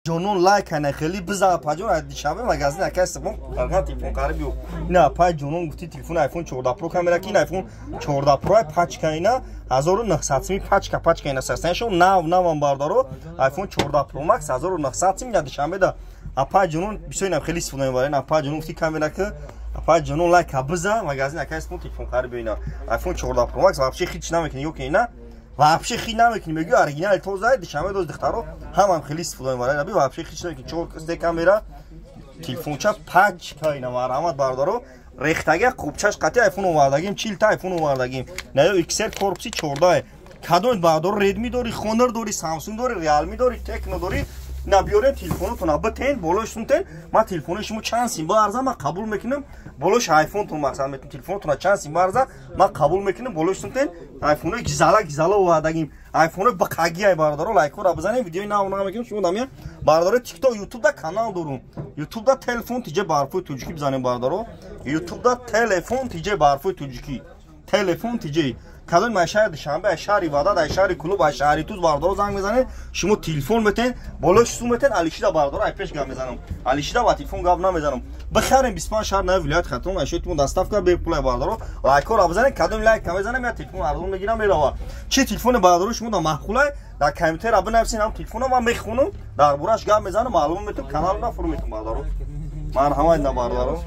Ҷонон, лайк ана хеле бизан. Апаҷон, Душанбе, магазин акай Сибон, фақат телефон қариб биё. Ина, апай ҷонон, гуфти телефон iPhone 14 Pro камера ки, ин iPhone 14 Pro пачка, ина 1900 сими пачка, пачка ина састаншо нав навам, бардаро. iPhone 14 Pro Max 1900 сими, ина Душанбе да, апай ҷонон, бисёр инам хеле истифода мебарен. Апай ҷонон, гуфти камера ки, апай ҷонон, лайка бизан, магазин акай Сибон, телефон қариб биё. Ина iPhone 14 Pro Max вообще хич намекунӣ, ё ки ина вообще хи намекунӣ, мегӯ оригинали тоза. Душанбе доз духтаро ҳамам хеле истифода мебаранд. Аби вообще хич намекунӣ, чор се камера, телефонча пачка ина. Марҳамат, бародаро, рехтага қубчаш қати айфон овардагим, 40 та айфон овардагим. Наё XR корпуси 14. Кадом, бародаро, Редми дори, Хонор дори, Самсунг дори, Реалми дори, Текно дори, на биёрем телефонотона битен, болош сумтен. Ман телефони шумо чанд сим баарза, ман қабул мекунам, болош айфонтон мақсад метун. Телефонотона чанд сим баарза, ман қабул мекунам, болош сумтен. Айфонои гизала гизала овардагим, айфонои бақагиай. Бародаро, лайкҳоро бизанем, видеои нав нав мекунем. Шумо дамия, бародаро, Тикток, Ютубда канал дорум. Ютубда «Телефон тиҷе барфои тоҷикӣ» бизанем, бародаро. Ютубда «Телефон тиҷе барфои тоҷикӣ», «Телефон тиҷе». Кадоми май шаҳри Душанбе, ай шаҳри Ваҳдат, ай шаҳри Кулуб, ай шаҳри Туз, бародаро, занг мезанед, шумо телефон метен, болош сум метен. Алишида, бародаро, ай пеш гап мезанам, алишида ба телефон гап намезанам. Бихарем, 25 шаҳр нави вилояти Хатлон айшои доставка бепулай. Бародаро, лайкҳоро бизанед. Кадоми лайк намезанем, я телефон арзон мегирам, мерава. Чи телефони, бародаро, шумо да маъқулай, дар комментария бинависен. Ҳам телефона ман мехонам, дар бораш гап мезанам, маълум метум, каналро фуру метум. Бародаро, марҳамат на, бародаро.